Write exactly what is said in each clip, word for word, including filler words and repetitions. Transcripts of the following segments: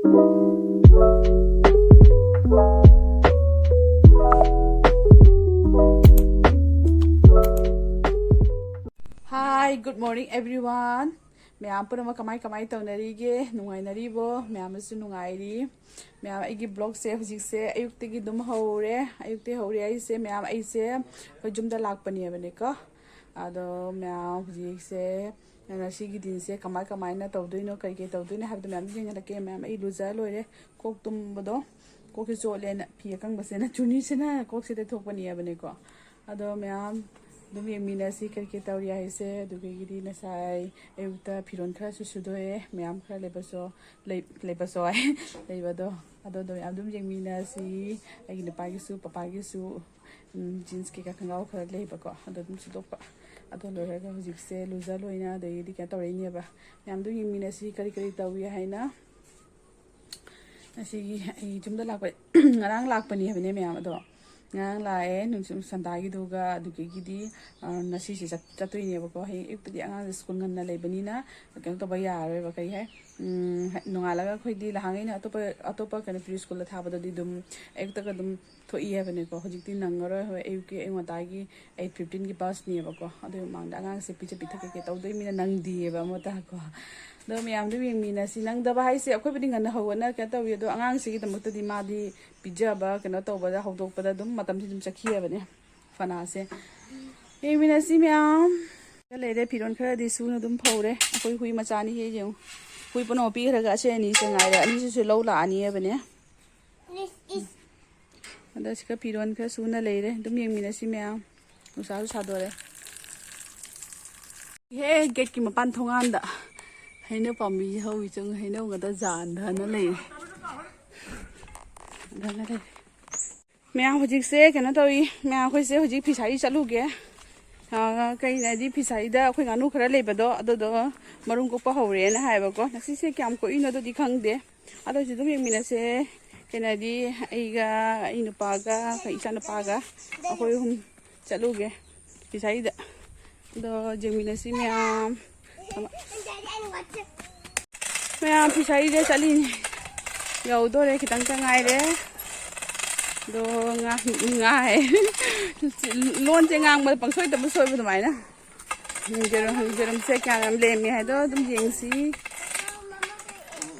Hi, good morning everyone. ꯃꯌꯥꯝ ꯄꯨꯝꯅꯃꯛ ꯀꯃꯥꯏ ꯀꯃꯥꯏ ꯇꯧꯅꯔꯤꯒꯦ? ꯅꯨꯡꯉꯥꯏꯅꯔꯤꯕꯣ? ꯃꯌꯥꯝ ꯑꯃꯁꯨ ꯅꯨꯡꯉꯥꯏꯔꯤ꯫ ꯃꯌꯥꯝ, ꯑꯩꯒꯤ vlogꯁꯦ ꯍꯧꯖꯤꯛꯁꯦ ꯑꯌꯨꯛꯇꯒꯤ ꯑꯗꯨꯝ ꯍꯧꯔꯦ꯫ ꯑꯌꯨꯛꯇꯒꯤ ꯍꯧꯔꯦ ꯍꯥꯏꯁꯦ, ꯃꯌꯥꯝ, ꯑꯩꯁꯦ ꯑꯩꯈꯣꯏ ꯌꯨꯝꯗ ꯂꯥꯛꯄꯅꯦꯕꯅꯦꯀꯣ꯫ ꯑꯗꯣ ꯃꯌꯥꯝ, ꯍꯧꯖꯤꯛꯁꯦ ꯉꯁꯤꯒꯤ ꯗꯤꯟꯁꯦ ꯀꯃꯥꯏ ꯀꯃꯥꯏꯅ ꯇꯧꯗꯣꯏꯅꯣ, ꯀꯔꯤ ꯀꯔꯤ ꯇꯧꯗꯣꯏꯅꯣ ꯍꯥꯏꯕꯗꯣ ꯃꯌꯥꯝ ꯌꯦꯡꯍꯜꯂꯛꯀꯦ꯫ ꯃꯌꯥꯝ, ꯑꯩ ꯂꯨꯖ ꯂꯣꯏꯔꯦ꯫ ꯀꯣꯛ ꯇꯨꯝꯕꯗꯣ, ꯀꯣꯛꯁꯦ ꯆꯣꯠꯂꯦꯅ ꯐꯤ ꯑꯀꯪꯕꯁꯤꯅ, ꯆꯨꯅꯤꯁꯤꯅ ꯀꯣꯛꯁꯦ ꯇꯩꯊꯣꯛꯄꯅꯦꯕꯅꯦꯀꯣ꯫ ꯑꯗꯣ ꯃꯌꯥꯝ ꯑꯗꯨꯝ ꯌꯦꯡꯃꯤꯟꯅꯁꯤ ꯀꯔꯤ ꯀꯔꯤ ꯇꯧꯔꯤ ꯍꯥꯏꯁꯦ꯫ ꯑꯗꯨꯗꯒꯤꯗꯤ ꯉꯁꯥꯏ ꯑꯌꯨꯛꯇ ꯐꯤꯔꯣꯜ ꯈꯔꯁꯨ ꯁꯨꯗꯣꯛꯑꯦ, ꯃꯌꯥꯝ ꯈꯔ ꯂꯩꯕꯁꯨ, ꯂꯩ-, ꯂꯩꯕꯁꯨ ꯍꯥꯏ, ꯂꯩꯕꯗꯣ꯫ ꯑꯗꯣ ꯑꯗꯨꯝ, ꯑꯗꯨꯝ ꯌꯦꯡꯃꯤꯟꯅꯁꯤ꯫ ꯑꯩꯒꯤ ꯅꯨꯄꯥꯒꯤꯁꯨ, ꯄꯄꯥꯒꯤꯁꯨ, ꯎꯝ, jeans ꯀꯩꯀꯥ, ꯈꯣꯡꯒ꯭ꯔꯥꯎ ꯈꯔ ꯂꯩꯕꯀꯣ, ꯑꯗꯣ ꯑꯗꯨꯝ ꯁꯨꯗꯣꯛꯄ꯫ ꯑꯗꯣ ꯂꯣꯏꯔꯒ ꯍꯧꯖꯤꯛꯁꯦ ꯂꯨꯖ ꯂꯣꯏꯅ ꯑꯗꯒꯤꯗꯤ ꯀꯩꯅꯣ ꯇꯧꯔꯛꯏꯅꯦꯕ꯫ ꯃꯌꯥꯝꯗꯣ ꯌꯦꯡꯃꯤꯟꯅꯁꯤ ꯀꯔꯤ ꯀꯔꯤ ꯇꯧꯏ ꯍꯥꯏꯅ꯫ ꯉꯁꯤꯒꯤ ꯑꯩ ꯌꯨꯝꯗ ꯂꯥꯛꯄ, ꯉꯔꯥꯡ ꯂꯥꯛꯄꯅꯦ ꯍꯥꯏꯕꯅꯦ ꯃꯌꯥꯝ꯫ ꯑꯗꯣ ꯉꯔꯥꯡ ꯂꯥꯛꯑꯦ, ꯅꯨꯡꯁꯤ-, ꯁꯟꯗꯥꯒꯤꯗꯨꯒ꯫ ꯑꯗꯨꯗꯒꯤꯗꯤ, ꯑ, ꯉꯁꯤꯁꯦ ꯆꯠ-, ꯆꯠꯇꯣꯏꯅꯦꯕꯀꯣ꯫ ꯍꯌꯦꯡ ꯑꯌꯨꯛꯇꯗꯤ ꯑꯉꯥꯡꯁꯦ ꯁ꯭ꯀꯨꯜ ꯉꯟꯅ ꯂꯩꯕꯅꯤꯅ ꯀꯩꯅꯣ ꯇꯧꯕ ꯌꯥꯔꯔꯣꯏꯕ꯫ ꯀꯩ ꯍꯥꯏ, ꯎꯝ, ꯍ-, ꯅꯣꯡꯉꯥꯜꯂꯒ ꯑꯩꯈꯣꯏꯗꯤ ꯂꯍꯥꯡꯉꯩꯅ ꯑꯇꯣꯞꯄ, ꯑꯇꯣꯞꯄ ꯀꯩꯅꯣ pre schoolꯗ ꯊꯥꯕꯗꯗꯤ ꯑꯗꯨꯝ ꯑꯌꯨꯛꯇꯒ ꯑꯗꯨꯝ ꯊꯣꯛꯏ ꯍꯥꯏꯕꯅꯦꯀꯣ꯫ ꯍꯧꯖꯤꯛꯇꯤ ꯅꯪꯉꯔꯣꯏ꯫ ꯍꯣꯏ, ꯑꯌꯨꯛꯀꯤ ꯑꯌꯨꯛ ꯉꯟꯇꯥꯒꯤ eight fifteenꯒꯤ busꯅꯦꯕꯀꯣ꯫ ꯑꯗꯨꯒꯤ ꯃꯃꯥꯡꯗ ꯑꯉꯥꯡꯁꯦ ꯄꯤꯖ ꯄꯤꯊꯛ ꯀꯩꯀꯩ ꯇꯧꯗꯣꯏ ꯃꯤꯅ ꯅꯪꯗꯦꯕ ꯑꯃꯠꯇꯀꯣ꯫ ꯑꯗꯣ ꯃꯌꯥꯝꯗꯣ ꯌꯦꯡꯃꯤꯟꯅꯁꯤ꯫ ꯅꯪꯗꯕ ꯍꯥꯏꯁꯦ ꯑꯩꯈꯣꯏꯕꯨꯗꯤ ꯉꯟꯅ ꯍꯧꯒꯠꯅ ꯀꯩꯅꯣ ꯇꯧꯏ, ꯑꯗꯣ ꯑꯉꯥꯡꯁꯤꯒꯤꯗꯃꯛꯇꯗꯤ ꯃꯥꯗꯤ ꯄꯤꯖꯕ, ꯀꯩꯅꯣ ꯇꯧꯕꯗ, ꯍꯧꯗꯣꯛꯄꯗ ꯑꯗꯨꯝ ꯃꯇꯝꯁꯤ ꯑꯗꯨꯝ ꯆꯠꯈꯤꯑꯕꯅꯦ꯫ ꯐꯅꯥꯁꯦ ꯌꯦꯡꯃꯤꯟꯅꯁꯤ ꯃꯌꯥꯝ꯫ ꯂꯩꯔꯦ, ꯐꯤꯔꯣꯜ ꯈꯔꯗꯤ ꯁꯨꯅ ꯑꯗꯨꯝ ꯐꯧꯔꯦ꯫ ꯑꯩꯈꯣꯏ ꯍꯨꯏ ꯃꯆꯥꯅꯤ ꯍꯦ, ꯌꯦꯡꯉꯨ꯫ ꯍꯨꯏ ꯄꯨꯟꯅ ꯄꯤꯈ꯭ꯔꯒ ꯑꯁꯤ ꯑꯅꯤꯁꯦ ꯉꯥꯏꯔꯦ꯫ ꯑꯅꯤꯁꯤꯁꯨ ꯂꯧ ꯂꯥꯛꯑꯅꯤꯕꯅꯦ꯫ ꯑꯗ ꯁꯤꯒ ꯐꯤꯔꯣꯜ ꯈꯔ ꯁꯨꯅ ꯂꯩꯔꯦ꯫ ꯑꯗꯨꯝ ꯌꯦꯡꯃꯤꯟꯅꯁꯤ ꯃꯌꯥꯝ꯫ ꯅꯨꯡꯁꯥꯁꯨ ꯁꯥꯗꯣꯔꯦ꯫ ꯍꯦ, gateꯀꯤ ꯃꯄꯥꯟ ꯊꯣꯡꯒꯥꯟꯗ ꯍꯩꯅꯧ ꯄꯥꯝꯕꯤ ꯍꯧꯏ, ꯆꯪ ꯍꯩꯅꯧ ꯉꯥꯛꯇ ꯌꯥꯟꯊꯅ ꯂꯩꯔꯦ꯫ ꯌꯥꯟꯊꯅ ꯂꯩꯔꯦ꯫ ꯃꯌꯥꯝ ꯍꯧꯖꯤꯛꯁꯦ ꯀꯩꯅꯣ ꯇꯧꯏ꯫ ꯃꯌꯥꯝ ꯑꯩꯈꯣꯏꯁꯦ ꯍꯧꯖꯤꯛ ꯐꯤꯁꯥꯔꯤ ꯆꯠꯂꯨꯒꯦ꯫ ꯑ, ꯀꯩꯅꯣꯗꯤ ꯐꯤꯁꯥꯔꯤꯗ ꯑꯩꯈꯣꯏ ꯉꯥꯅꯨ ꯈꯔ ꯂꯩꯕꯗꯣ, ꯑꯗꯨꯗꯣ ꯃꯔꯨꯝ ꯀꯣꯛꯄ ꯍꯧꯔꯦꯅ ꯍꯥꯏꯌꯦꯕꯀꯣ꯫ ꯉꯁꯤꯁꯦ ꯀꯌꯥꯝ ꯀꯣꯛꯏꯅꯣ ꯑꯗꯨꯗꯤ ꯈꯪꯗꯦ꯫ ꯑꯗꯨ ꯑꯣꯏꯔꯁꯨ ꯑꯗꯨꯝ ꯌꯦꯡꯃꯤꯟꯅꯁꯦ꯫ ꯀꯩꯅꯣꯗꯤ ꯑꯩꯒ, ꯑꯩ ꯅꯨꯄꯥꯒ, ꯑꯩꯈꯣꯏ ꯏꯆꯥꯅꯨꯄꯥꯒ, ꯑꯩꯈꯣꯏ ꯑꯍꯨꯝ ꯆꯠꯂꯨꯒꯦ ꯐꯤꯁꯥꯔꯤꯗ꯫ ꯑꯗꯣ ꯌꯦꯡꯃꯤꯟꯅꯁꯤ ꯃꯌꯥꯝ꯫ ꯃꯌꯥꯝ ꯐꯤꯁꯥꯔꯤꯗ ꯆꯠꯂꯤꯅꯤ꯫ ꯌꯧꯗꯣꯔꯦ, ꯈꯤꯇꯪꯇ ꯉꯥꯏꯔꯦ꯫ ꯑꯗꯣ ꯉꯥ, ꯉꯥ ꯍꯥꯏ꯫ ꯂꯣꯟꯁꯦ ꯉꯥꯡꯕꯗ ꯄꯪꯁꯣꯏꯗꯕꯨ ꯁꯣꯏꯕ ꯑꯗꯨꯃꯥꯏꯅ꯫ ꯌꯦꯔꯨꯝ, ꯌꯦꯔꯨꯝꯁꯦ ꯀꯌꯥꯝ ꯌꯥꯝ ꯂꯦꯝꯃꯤ ꯍꯥꯏꯗꯣ ꯑꯗꯨꯝ ꯌꯦꯡꯁꯤ꯫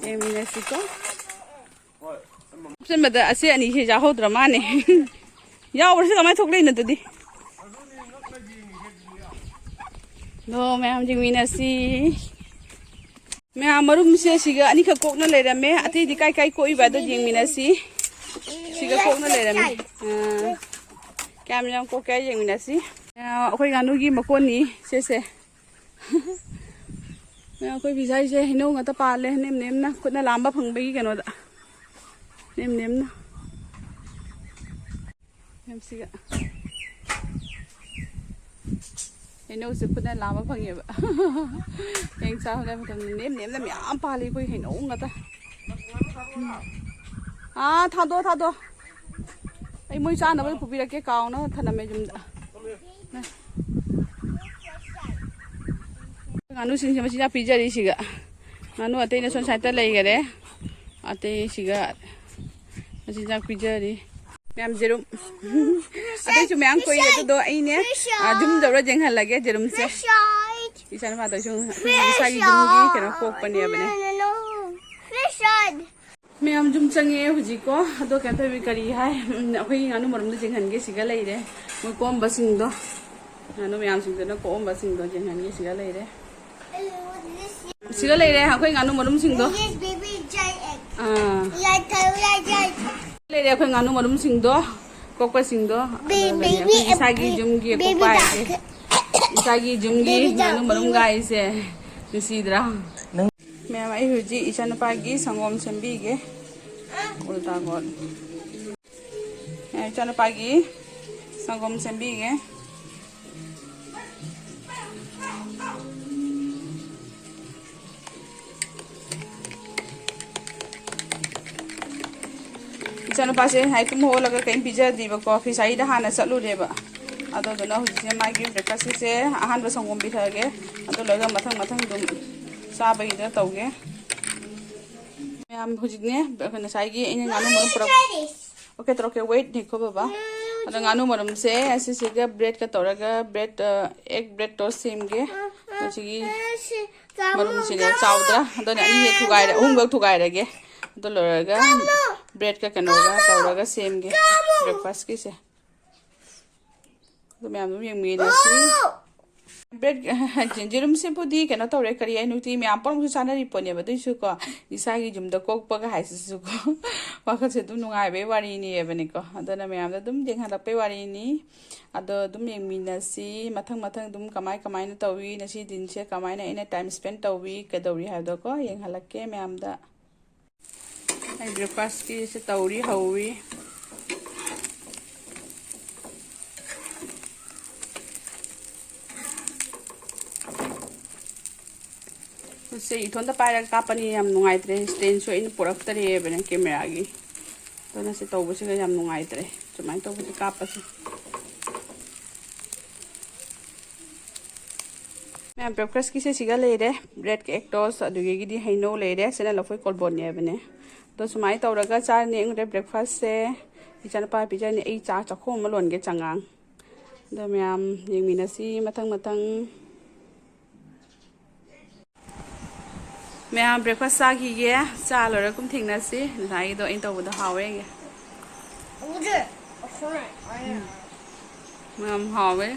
ꯌꯦꯡꯃꯤꯟꯅꯁꯤꯀꯣ꯫ ꯍꯥꯞꯆꯤꯟꯕꯗ ꯑꯁꯤ ꯑꯅꯤꯁꯤ ꯌꯥꯎꯍꯧꯗ꯭ꯔ ꯃꯥꯅꯦ꯫ ꯌꯥꯎꯕ꯭ꯔꯁꯤ ꯀꯃꯥꯏꯅ ꯊꯣꯛꯂꯛꯏꯅꯣ ꯑꯗꯨꯗꯤ? ꯑꯗꯣ ꯃꯌꯥꯝ ꯌꯦꯡꯃꯤꯟꯅꯁꯤ꯫ ꯃꯌꯥꯝ, ꯃꯔꯨꯝꯁꯦ ꯁꯤꯒ ꯑꯅꯤꯈꯛ ꯀꯣꯛꯅ ꯂꯩꯔꯝꯃꯦ꯫ ꯑꯇꯩꯗꯤ ꯀꯥꯏ ꯀꯥꯏ ꯀꯣꯛꯏꯕ ꯑꯗꯣ ꯌꯦꯡꯃꯤꯟꯅꯁꯤ꯫ ꯁꯤꯒ ꯀꯣꯛꯅ ꯂꯩꯔꯝꯃꯦ꯫ ꯑꯥ, ꯀꯌꯥꯝ ꯌꯥꯝ ꯀꯣꯛꯀꯦ ꯌꯦꯡꯃꯤꯟꯅꯁꯤ꯫ ꯑꯥ, ꯑꯩꯈꯣꯏ ꯉꯥꯅꯨꯒꯤ ꯃꯀꯣꯟꯅꯤ ꯁꯤꯁꯦ꯫ ꯃꯌꯥꯝ, ꯑꯩꯈꯣꯏ ꯕꯤꯖꯥꯏꯁꯦ ꯍꯩꯅꯧ ꯉꯥꯛꯇ ꯄꯥꯜꯂꯦ, ꯅꯦꯝ ꯅꯦꯝꯅ ꯈꯨꯠꯅ ꯂꯥꯝꯕ ꯐꯪꯕꯒꯤ ꯀꯩꯅꯣꯗ꯫ ꯅꯦꯝ ꯅꯦꯝꯅ꯫ ꯃꯌꯥꯝꯁꯤꯒ꯫ ꯍꯩꯅꯧꯁꯦ ꯈꯨꯠꯅ ꯂꯥꯝꯕ ꯐꯪꯉꯦꯕ꯫ ꯍꯌꯦꯡ ꯆꯥꯕꯗ ꯃꯇꯝꯗ ꯅꯦꯝ ꯅꯦꯝꯅ ꯃꯌꯥꯝ ꯄꯥꯜꯂꯤ ꯑꯩꯈꯣꯏ ꯍꯩꯅꯧ ꯉꯥꯛꯇ꯫ ꯑꯥ, ꯊꯥꯗꯣꯛꯑꯣ, ꯊꯥꯗꯣꯛꯑꯣ꯫ ꯑꯩ ꯃꯣꯏ ꯆꯥꯅꯕ ꯄꯨꯕꯤꯔꯛꯀꯦ, ꯀꯥꯎꯅ ꯊꯅꯝꯃꯦ ꯌꯨꯝꯗ꯫ ꯉꯥꯅꯨꯁꯤꯡꯁꯦ ꯃꯆꯤꯟꯖꯥꯛ ꯄꯤꯖꯔꯤ ꯁꯤꯒ꯫ ꯉꯥꯅꯨ ꯑꯇꯩꯅ ꯁꯣꯝ ꯁꯥꯏꯗꯇ ꯂꯩꯈꯔꯦ꯫ ꯑꯇꯩ ꯁꯤꯒ ꯃꯆꯤꯟꯖꯥꯛ ꯄꯤꯖꯔꯤ꯫ ꯃꯌꯥꯝ ꯌꯦꯔꯨꯝ꯫ ꯑꯇꯩꯁꯨ ꯃꯌꯥꯝ ꯀꯣꯏ ꯑꯗꯨꯗꯣ ꯑꯩꯅꯦ, ꯑ, ꯌꯨꯝ ꯌꯧꯔ ꯌꯦꯡꯍꯜꯂꯒꯦ ꯌꯦꯔꯨꯝꯁꯦ꯫ ꯏꯆꯥꯅꯨꯄꯥꯗꯣ ꯁꯨꯝ ꯑꯩꯈꯣꯏꯒꯤ ꯏꯁꯥꯒꯤ ꯌꯨꯝꯒꯤ ꯀꯩꯅꯣ ꯀꯣꯛꯄꯅꯦꯕꯅꯦ꯫ ꯃꯌꯥꯝ ꯌꯨꯝ ꯆꯪꯉꯛꯑꯦ ꯍꯧꯖꯤꯛꯀꯣ꯫ ꯑꯗꯣ ꯀꯩꯅꯣ ꯇꯧꯋꯤ, ꯀꯔꯤ ꯍꯥꯏ, ꯎꯝ, ꯑꯩꯈꯣꯏꯒꯤ ꯉꯥꯅꯨ ꯃꯔꯨꯝꯗꯣ ꯌꯦꯡꯍꯟꯒꯦ ꯁꯤꯒ ꯂꯩꯔꯦ꯫ ꯃꯣꯏ ꯀꯣꯛꯑꯝꯕꯁꯤꯡꯗꯣ, ꯉꯥꯅꯨ ꯃꯌꯥꯝꯁꯤꯡꯗꯨꯅ ꯀꯣꯛꯑꯝꯕꯁꯤꯡꯗꯣ ꯌꯦꯡꯍꯟꯒꯦ ꯁꯤꯒ ꯂꯩꯔꯦ꯫ ꯁꯤꯒ ꯂꯩꯔꯦ ꯑꯩꯈꯣꯏ ꯉꯥꯅꯨ ꯃꯔꯨꯝꯁꯤꯡꯗꯣ꯫ Yes, baby giant. ꯑꯥ꯫ Like, like, like. ꯂꯩꯔꯦ ꯑꯩꯈꯣꯏ ꯉꯥꯅꯨ ꯃꯔꯨꯝꯁꯤꯡꯗꯣ, ꯀꯣꯛꯄꯁꯤꯡꯗꯣ꯫ Baby, ꯑꯗꯨꯒꯅꯦ ꯑꯩꯈꯣꯏ ꯏꯁꯥꯒꯤ ꯌꯨꯝꯒꯤ baby ꯀꯣꯛꯄ ꯍꯥꯏꯁꯦ꯫ Duck. ꯏꯁꯥꯒꯤ ꯌꯨꯝꯒꯤ baby duck. ꯉꯥꯅꯨ ꯃꯔꯨꯝ ꯒꯥꯏꯁꯦ꯫ ꯅꯨꯡꯁꯤꯗ꯭ꯔꯥ? ꯃꯌꯥꯝ, ꯑꯩ ꯍꯧꯖꯤꯛ ꯏꯆꯥꯅꯨꯄꯥꯒꯤ ꯁꯪꯒꯣꯝ ꯁꯦꯝꯕꯤꯒꯦ꯫ ꯎꯜꯇꯥ ꯒꯣꯜ꯫ ꯃꯌꯥꯝ, ꯏꯆꯥꯅꯨꯄꯥꯒꯤ ꯁꯪꯒꯣꯝ ꯁꯦꯝꯕꯤꯒꯦ꯫ ꯏꯆꯥꯅꯨꯄꯥꯁꯦ ꯉꯁꯥꯏ ꯇꯨꯝ ꯍꯧꯒꯠꯂꯒ ꯀꯔꯤꯝ ꯄꯤꯖꯗ꯭ꯔꯤꯕꯀꯣ, ꯐꯤꯁꯥꯔꯤꯗ ꯍꯥꯟꯅ ꯆꯠꯂꯨꯔꯦꯕ꯫ ꯑꯗꯨꯗꯨꯅ ꯍꯧꯖꯤꯛꯁꯦ ꯃꯥꯒꯤ breakfastꯁꯦ ꯑꯍꯥꯟꯕ ꯁꯪꯒꯣꯝ ꯄꯤꯊꯛꯑꯒꯦ, ꯑꯗꯨ ꯂꯣꯏꯔꯒ ꯃꯊꯪ ꯃꯊꯪ ꯑꯗꯨꯝ ꯆꯥꯕꯒꯤꯗ ꯇꯧꯒꯦ꯫ ꯃꯌꯥꯝ, ꯍꯧꯖꯤꯛꯅꯦ, ꯑꯩꯈꯣꯏ ꯉꯁꯥꯏꯒꯤ ꯑꯩꯅ ꯉꯥꯅꯨ ꯃꯔꯨꯝ ꯄꯨꯔꯛ-, okay, okay, wait ꯅꯤꯀꯣ ꯕꯕꯥ꯫ ꯑꯗꯣ ꯉꯥꯅꯨ ꯃꯔꯨꯝꯁꯦ ꯑꯁꯤꯁꯤꯒ bread ꯀ ꯇꯧꯔꯒ bread, ꯑ, egg bread toast ꯁꯦꯝꯒꯦ꯫ ꯑꯁꯤꯒꯤ ꯃꯔꯨꯝꯁꯤꯅꯦ, ꯆꯥꯎꯗ꯭ꯔꯥ? ꯑꯗꯨꯅ ꯑꯅꯤ ꯍꯦꯛ ꯊꯨꯒꯥꯏꯔ-, ꯑꯍꯨꯝꯈꯛ ꯊꯨꯒꯥꯏꯔꯒꯦ꯫ ꯑꯗꯨ ꯂꯣꯏꯔꯒ bread ꯀ ꯀꯩꯅꯣꯒ ꯇꯧꯔꯒ ꯁꯦꯝꯒꯦ breakfast ꯀꯤꯁꯦ꯫ ꯑꯗꯨ ꯃꯌꯥꯝ ꯑꯗꯨꯝ ꯌꯦꯡꯃꯤꯟꯅꯁꯤ꯫ Bread, ꯌꯦꯔꯨꯝꯁꯤꯕꯨꯗꯤ ꯀꯩꯅꯣ ꯇꯧꯔꯦ, ꯀꯔꯤ ꯍꯥꯏ, ꯅꯨꯡꯇꯤ ꯃꯌꯥꯝ ꯄꯨꯝꯅꯃꯛꯁꯨ ꯆꯥꯅꯔꯤ ꯄꯣꯠꯅꯦꯕ꯫ ꯑꯗꯨꯏꯁꯨꯀꯣ, ꯏꯁꯥꯒꯤ ꯌꯨꯝꯗ ꯀꯣꯛꯄꯒ ꯍꯥꯏꯁꯤꯁꯨꯀꯣ, ꯋꯥꯈꯜꯁꯦ ꯑꯗꯨꯝ ꯅꯨꯡꯉꯥꯏꯕꯩ ꯋꯥꯔꯤꯅꯦꯕꯅꯤꯀꯣ꯫ ꯑꯗꯨꯅ ꯃꯌꯥꯝꯗ ꯑꯗꯨꯝ ꯌꯦꯡꯍꯜꯂꯛꯄꯩ ꯋꯥꯔꯤꯅꯤ꯫ ꯑꯗꯣ ꯑꯗꯨꯝ ꯌꯦꯡꯃꯤꯟꯅꯁꯤ ꯃꯊꯪ ꯃꯊꯪ ꯑꯗꯨꯝ ꯀꯃꯥꯏ ꯀꯃꯥꯏꯅ ꯇꯧꯏ, ꯉꯁꯤ ꯗꯤꯟꯁꯦ ꯀꯃꯥꯏꯅ ꯑꯩꯅ time spend ꯇꯧꯏ, ꯀꯩꯗꯧꯔꯤ ꯍꯥꯏꯕꯗꯣꯀꯣ, ꯌꯦꯡꯍꯜꯂꯛꯀꯦ ꯃꯌꯥꯝꯗ꯫ ꯑꯩ breakfast ꯀꯤꯁꯦ ꯇꯧꯔꯤ, ꯍꯧꯔꯤ꯫ ꯈꯨꯠꯁꯦ ꯏꯊꯣꯟꯇ ꯄꯥꯏꯔꯒ ꯀꯥꯞꯄꯅꯤ, ꯌꯥꯝ ꯅꯨꯡꯉꯥꯏꯇ꯭ꯔꯦ꯫ Stand ꯁꯨ ꯑꯩꯅ ꯄꯨꯔꯛꯇꯔꯦꯕꯅꯦ camera ꯒꯤ꯫ ꯑꯗꯨꯅ ꯁꯤ ꯇꯧꯕꯁꯤꯒ ꯌꯥꯝ ꯅꯨꯡꯉꯥꯏꯇ꯭ꯔꯦ, ꯁꯨꯃꯥꯏꯅ ꯇꯧꯕꯁꯦ ꯀꯥꯞꯄꯁꯦ꯫ ꯃꯌꯥꯝ, breakfast ꯀꯤꯁꯦ ꯁꯤꯒ ꯂꯩꯔꯦ꯫ Bread ꯀ egg toast, ꯑꯗꯨꯗꯒꯤꯗꯤ ꯍꯩꯅꯧ ꯂꯩꯔꯦ꯫ ꯁꯤꯅ ꯂꯐꯣꯏ ꯀꯣꯜꯕꯣꯟꯅꯦꯕꯅꯦ꯫ ꯑꯗꯣ ꯁꯨꯃꯥꯏꯅ ꯇꯧꯔꯒ ꯆꯥꯔꯅꯤ ꯑꯩꯈꯣꯏ breakfast ꯁꯦ꯫ ꯏꯆꯥꯅꯨꯄꯥ ꯄꯤꯖꯅꯤ꯫ ꯑꯩ ꯆꯥ ꯆꯥꯛꯈꯣꯝ ꯑꯃ ꯂꯣꯟꯒꯦ, ꯆꯉꯥꯡ꯫ ꯑꯗꯣ ꯃꯌꯥꯝ ꯌꯦꯡꯃꯤꯟꯅꯁꯤ ꯃꯊꯪ ꯃꯊꯪ꯫ ꯃꯌꯥꯝ, breakfast ꯆꯥꯈꯤꯒꯦ꯫ ꯆꯥ ꯂꯣꯏꯔ ꯀꯨꯝ ꯊꯦꯡꯅꯁꯤ꯫ ꯉꯁꯥꯏꯒꯤꯗꯣ ꯑꯩꯅ ꯇꯧꯕꯗꯣ ꯍꯥꯎꯋꯦ꯫ ꯌꯥꯝ ꯍꯥꯎꯋꯦ꯫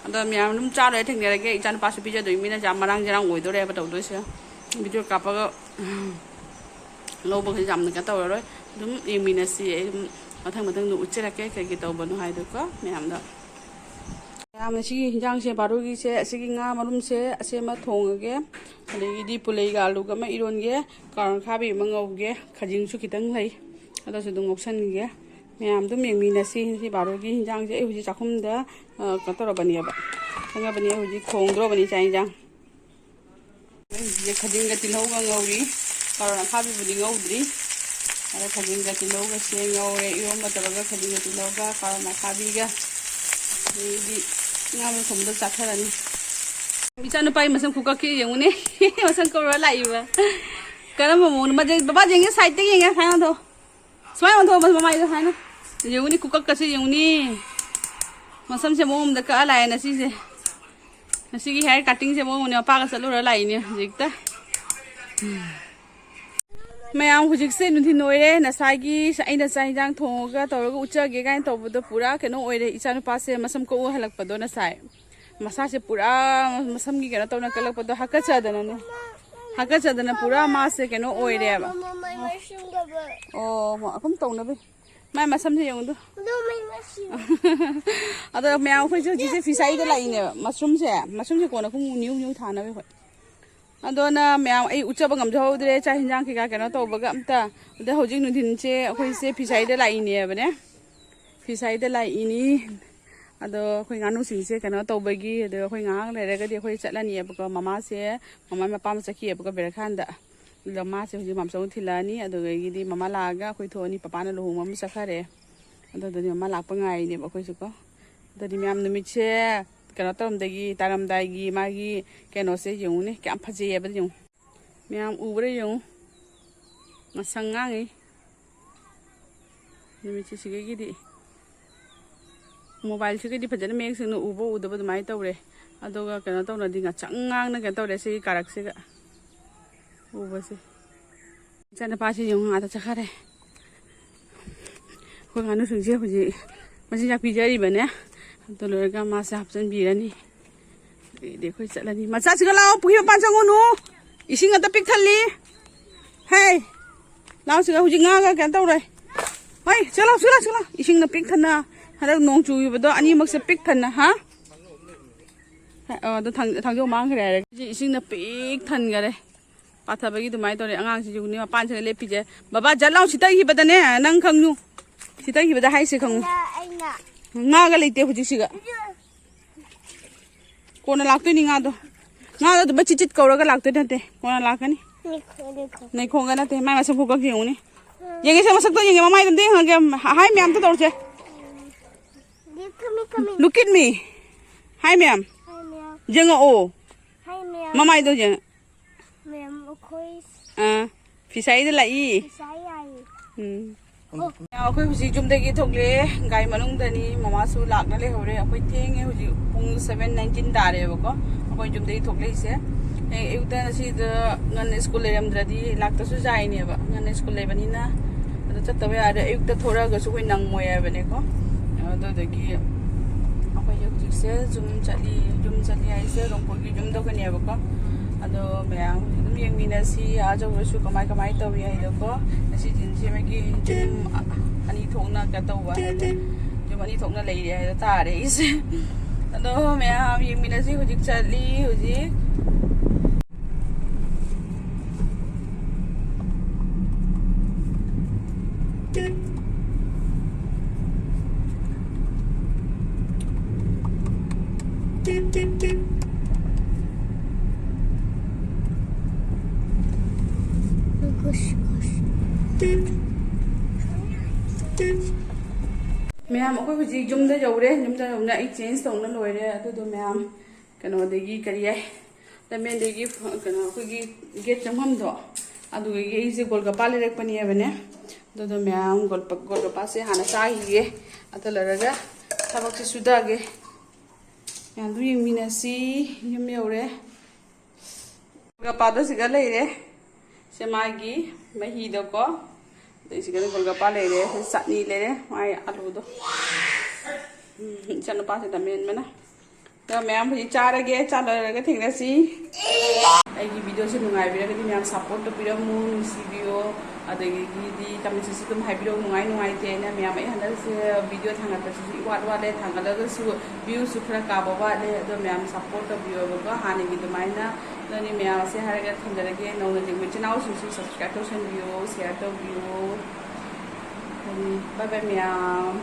ꯑꯗꯣ ꯃꯌꯥꯝ ꯑꯗꯨꯝ ꯆꯥ ꯂꯣꯏꯔ ꯊꯦꯡꯅꯔꯒꯦ꯫ ꯏꯆꯥꯅꯨꯄꯥꯁꯨ ꯄꯤꯖꯗꯣꯏ, ꯃꯤꯅ ꯌꯥꯝ ꯃꯔꯥꯡ ꯆꯔꯥꯡ ꯑꯣꯏꯗꯣꯔꯦꯕ ꯇꯧꯗꯣꯏꯁꯦ꯫ Video ꯀꯥꯞꯄꯒ ꯂꯧꯕꯈꯩ ꯌꯥꯝꯅ ꯀꯩꯅꯣ ꯇꯧꯔꯔꯣꯏ꯫ ꯑꯗꯨꯝ ꯌꯦꯡꯃꯤꯟꯅꯁꯤ꯫ ꯑꯩ ꯑꯗꯨꯝ ꯃꯊꯪ ꯃꯊꯪꯗ ꯎꯠꯆꯔꯛꯀꯦ ꯀꯩ ꯀꯩ ꯇꯧꯕꯅꯣ ꯍꯥꯏꯗꯣꯀꯣ ꯃꯌꯥꯝꯗ꯫ ꯃꯌꯥꯝꯅ ꯁꯤꯒꯤ ꯍꯤꯟꯖꯥꯡꯁꯦ, ꯕꯥꯔꯣꯒꯤꯁꯦ, ꯑꯁꯤꯒꯤ ꯉꯥ ꯃꯔꯨꯝꯁꯦ ꯑꯁꯤ ꯑꯃ ꯊꯣꯡꯉꯒꯦ, ꯑꯗꯒꯤꯗꯤ ꯄꯨꯂꯩꯒ ꯑꯂꯨꯒ ꯑꯃ ꯏꯔꯣꯟꯒꯦ, ꯀꯥꯔꯣꯠ ꯑꯈꯥꯕꯤ ꯑꯃ ꯉꯧꯒꯦ, ꯈꯥꯖꯤꯡꯁꯨ ꯈꯤꯇꯪ ꯂꯩ, ꯑꯗꯨꯁꯨ ꯑꯗꯨꯝ ꯉꯧꯁꯟꯒꯦ꯫ ꯃꯌꯥꯝ ꯑꯗꯨꯝ ꯌꯦꯡꯃꯤꯟꯅꯁꯤ꯫ ꯉꯁꯤ ꯕꯥꯔꯣꯒꯤ ꯍꯤꯟꯖꯥꯡꯁꯦ ꯑꯩ ꯍꯧꯖꯤꯛ ꯆꯥꯛꯈꯨꯝꯗ, ꯑ, ꯀꯩꯅꯣ ꯇꯧꯔꯕꯅꯦꯕ, ꯆꯪꯉꯕꯅꯤ꯫ ꯑꯩ ꯍꯧꯖꯤꯛ ꯊꯣꯡꯗ꯭ꯔꯣꯕꯅꯤ ꯆꯥꯛ ꯍꯤꯟꯖꯥꯡ꯫ ꯑꯩ ꯍꯧꯖꯤꯛ ꯈꯥꯖꯤꯡꯒ ꯇꯤꯜꯍꯧꯒ ꯉꯧꯔꯤ꯫ ꯀꯥꯔꯣꯠ ꯑꯈꯥꯕꯤꯕꯨꯗꯤ ꯉꯧꯗ꯭ꯔꯤ꯫ ꯑꯗ ꯈꯥꯖꯤꯡꯒ ꯇꯤꯜꯍꯧꯒꯁꯦ ꯉꯧꯔꯦ꯫ ꯏꯔꯣꯝꯕ ꯇꯧꯔꯒ ꯈꯥꯖꯤꯡꯒ ꯇꯤꯜꯍꯧꯒ ꯀꯥꯔꯣꯠ ꯑꯈꯥꯕꯤꯒ꯫ ꯑꯗꯩꯗꯤ ꯉꯥ ꯃꯊꯨꯝꯗꯣ ꯆꯥꯊꯔꯅꯤ꯫ ꯏꯆꯥꯅꯨꯄꯥꯒꯤ ꯃꯁꯝ ꯈꯨꯀꯛꯁꯤ ꯌꯦꯡꯉꯨꯅꯦ꯫ ꯃꯁꯝ ꯀꯛꯂꯨꯔ ꯂꯥꯛꯏꯕ꯫ ꯀꯔꯝꯕ ꯃꯑꯣꯡꯗ? ꯕꯕꯥ ꯌꯦꯡꯒꯦ, ꯁꯥꯏꯗꯇ ꯌꯦꯡꯒꯦ, ꯁꯨꯃꯥꯏꯅ ꯑꯣꯟꯊꯣꯛꯑꯣ꯫ ꯁꯨꯃꯥꯏꯅ ꯑꯣꯟꯊꯣꯛꯑꯣ, ꯃꯃꯥꯏꯗꯣ ꯁꯨꯃꯥꯏꯅ꯫ ꯌꯦꯡꯉꯨꯅꯤ, ꯀꯨꯀꯛꯀꯁꯦ ꯌꯦꯡꯉꯨꯅꯤ꯫ ꯃꯁꯝꯁꯦ ꯃꯑꯣꯡ ꯑꯃꯗ ꯀꯛꯑ ꯂꯥꯛꯑꯦ ꯉꯁꯤꯁꯦ꯫ ꯉꯁꯤꯒꯤ ꯍꯦꯌꯔ ꯀꯠꯇꯤꯡꯁꯦ ꯃꯑꯣꯡ ꯑꯃꯅꯦ, ꯃꯄꯥꯒ ꯆꯠꯂꯨꯔ ꯂꯥꯛꯏꯅꯦ ꯍꯧꯖꯤꯛꯇ꯫ ꯃꯌꯥꯝ, ꯍꯧꯖꯤꯛꯁꯦ ꯅꯨꯡꯊꯤꯜ ꯑꯣꯏꯔꯦ꯫ ꯉꯁꯥꯏꯒꯤ ꯑꯩꯅ ꯆꯥꯛ ꯍꯤꯟꯖꯥꯡ ꯊꯣꯡꯉꯒ ꯇꯧꯔꯒ ꯎꯠꯆꯒꯦ ꯀꯥꯏꯅ ꯇꯧꯕꯗꯣ ꯄꯨꯔꯥ ꯀꯩꯅꯣ ꯑꯣꯏꯔꯦ꯫ ꯏꯆꯥꯅꯨꯄꯥꯁꯦ ꯃꯁꯝ ꯀꯛꯎ ꯍꯜꯂꯛꯄꯗꯣ ꯉꯁꯥꯏ ꯃꯁꯥꯁꯦ ꯄꯨꯔꯥ ꯃꯁꯝꯒꯤ ꯀꯩꯅꯣ ꯇꯧꯅ ꯀꯛꯂꯛꯄꯗꯣ ꯍꯥꯀꯠꯆꯗꯅꯅꯦ꯫ ꯍꯥꯀꯠꯆꯗꯅ ꯄꯨꯔꯥ ꯃꯥꯁꯦ ꯀꯩꯅꯣ ꯑꯣꯏꯔꯦꯕ꯫ ꯃꯃꯥꯏ ꯃꯁꯤꯡꯗꯕ꯫ ꯑꯣ, ꯃ-, ꯑꯗꯨꯝ ꯇꯧꯅꯕ꯫ ꯃꯥꯏ ꯃꯁꯝꯁꯦ ꯌꯦꯡꯉꯨꯗꯣ꯫ ꯑꯗꯣ ꯃꯌꯥꯝ, ꯑꯩꯈꯣꯏꯁꯦ ꯍꯧꯖꯤꯛꯁꯦ ꯐꯤꯁꯥꯏꯗ ꯂꯥꯛꯏꯅꯦꯕ꯫ ꯃꯁꯔꯨꯝꯁꯦ, ꯃꯁꯔꯨꯝꯁꯦ ꯀꯣꯟꯅ ꯈꯨꯝ ꯅꯤꯌꯨ ꯅꯤꯌꯨ ꯊꯥꯅꯕ ꯑꯩꯈꯣꯏ꯫ ꯑꯗꯣꯅ ꯃꯌꯥꯝ ꯑꯩ ꯎꯠꯆꯕ ꯉꯝꯖꯍꯧꯗ꯭ꯔꯦ, ꯆꯥꯛ ꯍꯤꯟꯖꯥꯡ ꯀꯩꯀꯥ ꯀꯩꯅꯣ ꯇꯧꯕꯒ ꯑꯝꯇ꯫ ꯑꯗ ꯍꯧꯖꯤꯛ ꯅꯨꯡꯊꯤꯟꯁꯦ ꯑꯩꯈꯣꯏꯁꯦ ꯐꯤꯁꯥꯏꯗ ꯂꯥꯛꯏꯅꯦꯕꯅꯦ꯫ ꯐꯤꯁꯥꯏꯗ ꯂꯥꯛꯏꯅꯤ꯫ ꯑꯗꯣ ꯑꯩꯈꯣꯏ ꯉꯥꯅꯨꯁꯤꯡꯁꯦ ꯀꯩꯅꯣ ꯇꯧꯕꯒꯤ, ꯑꯗꯣ ꯑꯩꯈꯣꯏ ꯉꯥꯏꯍꯥꯛ ꯂꯩꯔꯒꯗꯤ ꯑꯩꯈꯣꯏ ꯆꯠꯂꯅꯤꯕꯀꯣ꯫ ꯃꯃꯥꯁꯦ, ꯃꯃꯥ ꯃꯄꯥ ꯑꯃ ꯆꯠꯈꯤꯑꯕꯀꯣ ꯕꯦꯔꯈꯥꯟꯗ꯫ ꯑꯗꯣ ꯃꯥꯁꯦ ꯍꯧꯖꯤꯛ ꯃꯥꯝꯆꯧ ꯊꯤꯜꯂꯛꯑꯅꯤ꯫ ꯑꯗꯨꯗꯒꯤꯗꯤ ꯃꯃꯥ ꯂꯥꯛꯑꯒ ꯑꯩꯈꯣꯏ ꯊꯣꯛꯑꯅꯤ꯫ ꯄꯄꯥꯅ ꯂꯨꯍꯣꯡꯕ ꯑꯃ ꯆꯠꯈꯔꯦ꯫ ꯑꯗꯨꯗꯨꯅꯤ ꯃꯃꯥ ꯂꯥꯛꯄ ꯉꯥꯏꯔꯤꯅꯦꯕ ꯑꯩꯈꯣꯏꯁꯨꯀꯣ꯫ ꯑꯗꯨꯗꯤ ꯃꯌꯥꯝ ꯅꯨꯃꯤꯠꯁꯦ ꯀꯩꯅꯣ ꯇꯧꯔꯝꯗꯥꯏꯒꯤ, ꯇꯥꯔꯝꯗꯥꯏꯒꯤ ꯃꯥꯒꯤ ꯀꯩꯅꯣꯁꯦ ꯌꯦꯡꯉꯨꯅꯦ, ꯀꯌꯥꯝ ꯐꯖꯩꯌꯦꯕ ꯌꯦꯡꯉꯨ꯫ ꯃꯌꯥꯝ ꯎꯕ꯭ꯔꯥ ꯌꯦꯡꯉꯨ꯫ ꯉꯁꯪ ꯉꯥꯡꯉꯤ꯫ ꯅꯨꯃꯤꯠꯁꯦ ꯁꯤꯒꯩꯒꯤꯗꯤ ꯃꯣꯕꯥꯏꯜꯁꯤꯒꯗꯤ ꯐꯖꯅ ꯃꯌꯦꯛ ꯁꯦꯡꯅ ꯎꯕ ꯎꯗꯕ ꯑꯗꯨꯃꯥꯏꯅ ꯇꯧꯔꯦ꯫ ꯑꯗꯨꯒ ꯀꯩꯅꯣ ꯇꯧꯅꯗꯤ ꯉꯁꯪ ꯉꯥꯡꯅ ꯀꯩꯅꯣ ꯇꯧꯔꯦ ꯁꯤꯒꯤ ꯀꯥꯔꯛꯁꯤꯒ ꯎꯕꯁꯦ꯫ ꯏꯆꯥꯅꯨꯄꯥꯁꯤ ꯌꯦꯡꯉꯨ, ꯑꯥꯗ ꯆꯠꯈꯔꯦ꯫ ꯑꯩꯈꯣꯏ ꯉꯥꯅꯨꯁꯤꯡꯁꯦ ꯍꯧꯖꯤꯛ ꯃꯆꯤꯟꯖꯥꯛ ꯄꯤꯖꯔꯤꯕꯅꯦ꯫ ꯑꯗꯨ ꯂꯣꯏꯔꯒ ꯃꯥꯁꯦ ꯍꯥꯞꯆꯤꯟꯕꯤꯔꯅꯤ꯫ ꯑꯗꯩꯗꯤ ꯑꯩꯈꯣꯏ ꯆꯠꯂꯅꯤ꯫ ꯃꯆꯥꯁꯤꯒ ꯂꯥꯛꯑꯣ, ꯄꯨꯈ꯭ꯔꯤ ꯃꯄꯥꯟ ꯆꯪꯉꯨꯅꯨ꯫ ꯏꯁꯤꯡ ꯑꯇ ꯄꯤꯛ ꯊꯜꯂꯤ꯫ ꯍꯦ, ꯂꯥꯛꯑꯣ ꯁꯤꯒ, ꯍꯧꯖꯤꯛ ꯉꯥꯒ ꯀꯩꯅꯣ ꯇꯧꯔꯣꯏ꯫ ꯍꯣꯏ, ꯆꯠꯂꯣ, ꯆꯠꯂꯣ, ꯆꯠꯂꯣ꯫ ꯏꯁꯤꯡꯅ ꯄꯤꯛ ꯊꯟꯅ, ꯍꯟꯗꯛ ꯅꯣꯡ ꯆꯨꯈꯤꯕꯗꯣ ꯑꯅꯤꯃꯛꯁꯦ ꯄꯤꯛ ꯊꯟꯅ, ꯍꯥ? ꯑ, ꯑꯗꯣ ꯊꯥꯡ-, ꯊꯥꯡꯖꯧ ꯃꯥꯡꯈ꯭ꯔꯦ ꯍꯥꯏꯔꯒ꯫ ꯏꯁꯤꯡꯅ ꯄꯤꯛ ꯊꯟꯈꯔꯦ꯫ ꯄꯥꯊꯕꯒꯤ ꯑꯗꯨꯃꯥꯏꯅ ꯇꯧꯔꯦ꯫ ꯑꯉꯥꯡꯁꯤ ꯌꯦꯡꯉꯨꯅꯦ, ꯃꯄꯥꯟꯁꯤꯗ ꯂꯦꯞꯄꯤꯁꯦ꯫ ꯕꯕꯥ, ꯖꯠ ꯂꯥꯎ ꯁꯤꯠꯇꯈꯤꯕꯗꯅꯦ, ꯅꯪ ꯈꯪꯉꯨ꯫ ꯁꯤꯠꯇꯈꯤꯕꯗ ꯍꯥꯏꯁꯦ ꯈꯪꯉꯨ꯫ ꯑꯩꯅ, ꯑꯩꯅ꯫ ꯉꯥꯒ ꯂꯩꯇꯦ ꯍꯧꯖꯤꯛꯁꯤꯒ꯫ ꯀꯣꯟꯅ ꯂꯥꯛꯇꯣꯏꯅꯤ ꯉꯥꯗꯣ꯫ ꯉꯥꯗꯣ ꯑꯗꯨꯃ ꯆꯤꯠ ꯆꯤꯠ ꯀꯧꯔꯒ ꯂꯥꯛꯇꯣꯏ ꯅꯠꯇꯦ꯫ ꯀꯣꯟꯅ ꯂꯥꯛꯀꯅꯤ꯫ ꯅꯩꯈꯣꯡꯒ ꯅꯠꯇꯦ, ꯃꯥꯏ ꯃꯁꯛ ꯈꯨꯀꯛꯁꯦ ꯌꯦꯡꯉꯨꯅꯦ꯫ ꯌꯦꯡꯉꯦꯁꯦ, ꯃꯁꯛꯇꯣ ꯌꯦꯡꯉꯦ, ꯃꯃꯥꯏꯗꯣ ꯑꯝꯇ ꯌꯦꯡꯍꯜꯂꯒꯦ꯫ ꯍꯥꯏ ꯃꯌꯥꯝꯗꯣ ꯇꯧꯔꯁꯦ꯫ Look at me. Hi ꯃꯌꯥꯝ꯫ Hi ꯃꯌꯥꯝ꯫ ꯌꯦꯡꯉꯛꯑꯣ꯫ Hi ꯃꯌꯥꯝ꯫ ꯃꯃꯥꯏꯗꯣ ꯌꯦꯡꯉ-꯫ ꯃꯌꯥꯝ, ꯑꯩꯈꯣꯏ ꯑꯥ, ꯐꯤꯁꯥꯏꯗ ꯂꯥꯛꯏ꯫ ꯐꯤꯁꯥꯏ ꯌꯥꯏꯌꯦ꯫ ꯎꯝ꯫ ꯑꯣ꯫ ꯑꯩꯈꯣꯏ ꯍꯧꯖꯤꯛ ꯌꯨꯝꯗꯒꯤ ꯊꯣꯛꯂꯛꯑꯦ, ꯒꯥꯔꯤ ꯃꯅꯨꯡꯗꯅꯤ꯫ ꯃꯃꯥꯁꯨ ꯂꯥꯛꯅ ꯂꯩꯍꯧꯔꯦ꯫ ꯑꯩꯈꯣꯏ ꯊꯦꯡꯉꯦ, ꯍꯧꯖꯤꯛ ꯄꯨꯡ seven nineteen ꯇꯥꯔꯦꯕꯀꯣ ꯑꯩꯈꯣꯏ ꯌꯨꯝꯗꯒꯤ ꯊꯣꯛꯂꯛꯏꯁꯦ꯫ ꯍꯌꯦꯡ ꯑꯌꯨꯛꯇ ꯉꯁꯤꯗ ꯉꯟꯅ ꯁ꯭ꯀꯨꯜ ꯂꯩꯔꯝꯗ꯭ꯔꯗꯤ ꯂꯥꯛꯇꯁꯨ ꯌꯥꯏꯅꯦꯕ, ꯉꯟꯅ ꯁ꯭ꯀꯨꯜ ꯂꯩꯕꯅꯤꯅ꯫ ꯑꯗꯣ ꯆꯠꯇꯕ ꯌꯥꯔꯦ, ꯑꯌꯨꯛꯇ ꯊꯣꯔꯛꯑꯒꯁꯨ ꯑꯩꯈꯣꯏ ꯅꯪꯉꯣꯏ ꯍꯥꯏꯕꯅꯦꯀꯣ꯫ ꯑꯗꯨꯗꯒꯤ ꯑꯩꯈꯣꯏꯁꯦ ꯍꯧꯖꯤꯛꯁꯦ ꯌꯨꯝ ꯆꯠꯂꯤ꯫ ꯌꯨꯝ ꯆꯠꯂꯤ ꯍꯥꯏꯁꯦ ꯔꯣꯡꯄꯨꯔꯒꯤ ꯌꯨꯝꯗ ꯑꯣꯏꯅꯦꯕꯀꯣ꯫ ꯑꯗꯣ ꯃꯌꯥꯝ ꯑꯗꯨꯝ ꯌꯦꯡꯃꯤꯟꯅꯁꯤ꯫ ꯑꯥ ꯌꯧꯔꯁꯨ ꯀꯃꯥꯏ ꯀꯃꯥꯏ ꯇꯧꯔꯤ ꯍꯥꯏꯗꯣꯀꯣ꯫ ꯉꯁꯤ ꯖꯤꯟꯁꯦ ꯃꯣꯏꯒꯤ ꯌꯨꯝ ꯑꯅꯤ ꯊꯣꯛꯅ ꯀꯩꯅꯣ ꯇꯧꯕ ꯍꯥꯏꯗꯤ ꯌꯨꯝ ꯑꯅꯤ ꯊꯣꯛꯅ ꯂꯩꯔꯦ ꯍꯥꯏꯗꯣ ꯇꯥꯔꯦ ꯑꯩꯁꯦ꯫ ꯑꯗꯣ ꯃꯌꯥꯝ ꯌꯦꯡꯃꯤꯟꯅꯁꯤ꯫ ꯍꯧꯖꯤꯛ ꯆꯠꯂꯤ ꯍꯧꯖꯤꯛ꯫ ꯃꯌꯥꯝ, ꯑꯩꯈꯣꯏ ꯍꯧꯖꯤꯛ ꯌꯨꯝꯗ ꯌꯧꯔꯦ꯫ ꯌꯨꯝꯗ ꯌꯧꯅ ꯑꯩ ꯆꯦꯟꯖ ꯇꯧꯅ ꯂꯣꯏꯔꯦ꯫ ꯑꯗꯨꯗꯣ ꯃꯌꯥꯝ, ꯀꯩꯅꯣꯗꯒꯤ ꯀꯔꯤ ꯍꯥꯏ, ꯂꯝꯕꯦꯟꯗꯒꯤ ꯀꯩꯅꯣ ꯑꯩꯈꯣꯏꯒꯤ ꯒꯦꯠ ꯆꯪꯐꯝꯗꯣ, ꯑꯗꯨꯗꯒꯤ ꯑꯩꯁꯦ ꯒꯣꯜꯒꯄꯥ ꯂꯩꯔꯛꯄꯅꯦꯕꯅꯦ꯫ ꯑꯗꯨꯗꯣ ꯃꯌꯥꯝ ꯒꯣꯜꯄ-, ꯒꯣꯜꯒꯄꯥꯁꯦ ꯍꯥꯟꯅ ꯆꯥꯈꯤꯒꯦ꯫ ꯑꯗꯨ ꯂꯣꯏꯔꯒ ꯊꯕꯛꯁꯦ ꯁꯨꯊꯒꯦ꯫ ꯃꯌꯥꯝꯗꯨ ꯌꯦꯡꯃꯤꯟꯅꯁꯤ꯫ ꯌꯨꯝ ꯌꯧꯔꯦ꯫ ꯒꯣꯜꯒꯄꯥꯗꯣ ꯁꯤꯒ ꯂꯩꯔꯦ꯫ ꯁꯦ ꯃꯥꯒꯤ ꯃꯍꯤꯗꯣꯀꯣ꯫ ꯑꯗꯩ ꯁꯤꯒꯅ ꯒꯣꯜꯒꯄꯥ ꯂꯩꯔꯦ꯫ ꯁꯤ ꯆꯠꯅꯤ ꯂꯩꯔꯦ꯫ ꯃꯥꯒꯤ ꯑꯂꯨꯗꯣ꯫ ꯎꯝ, ꯏꯆꯥꯅꯨꯄꯥꯁꯤꯗ ꯃꯦꯟꯕꯅ꯫ ꯑꯗꯣ ꯃꯌꯥꯝ ꯍꯧꯖꯤꯛ ꯆꯥꯔꯒꯦ꯫ ꯆꯥ ꯂꯣꯏꯔꯒ ꯊꯦꯡꯅꯁꯤ꯫ ꯑꯩꯒꯤ ꯚꯤꯗꯤꯑꯣꯁꯦ ꯅꯨꯡꯉꯥꯏꯕꯤꯔꯒꯗꯤ ꯃꯌꯥꯝ ꯁꯞꯄꯣꯔꯠ ꯇꯧꯕꯤꯔꯝꯃꯨ, ꯅꯨꯡꯁꯤꯕꯤꯌꯣ꯫ ꯑꯗꯒꯤꯗꯤ ꯀꯃꯦꯟꯁꯤꯁꯨ ꯑꯗꯨꯝ ꯍꯥꯏꯕꯤꯔꯛꯎ, ꯅꯨꯡꯉꯥꯏ ꯅꯨꯡꯉꯥꯏꯇꯦ ꯍꯥꯏꯅ꯫ ꯃꯌꯥꯝ ꯑꯩ ꯍꯟꯗꯛꯁꯦ ꯚꯤꯗꯤꯑꯣ ꯊꯥꯡꯒꯠꯄꯁꯤꯁꯨ ꯏꯋꯥꯠ ꯋꯥꯠꯂꯦ, ꯊꯥꯡꯒꯠꯂꯒꯁꯨ ꯚ꯭ꯌꯨꯁꯨ ꯈꯔ ꯀꯥꯕ ꯋꯥꯠꯂꯦ꯫ ꯑꯗꯣ ꯃꯌꯥꯝ ꯁꯞꯄꯣꯔꯠ ꯇꯧꯕꯤꯌꯣꯕꯀꯣ, ꯍꯥꯟꯅꯒꯤ ꯑꯗꯨꯃꯥꯏꯅ꯫ ꯑꯗꯨꯅꯤ ꯃꯌꯥꯝꯁꯦ ꯍꯥꯏꯔꯒ ꯊꯝꯖꯔꯒꯦ꯫ ꯅꯧꯅ ꯌꯦꯡꯕ ꯏꯆꯤꯟ ꯏꯅꯥꯎꯁꯤꯡꯁꯨ ꯁꯕꯁꯀ꯭ꯔꯥꯏꯕ ꯇꯧꯁꯟꯕꯤꯌꯣ, ꯁꯤꯌꯔ ꯇꯧꯕꯤꯌꯣ꯫ ꯑꯗꯨꯅꯤ, ꯕꯥꯏ ꯕꯥꯏ ꯃꯌꯥꯝ꯫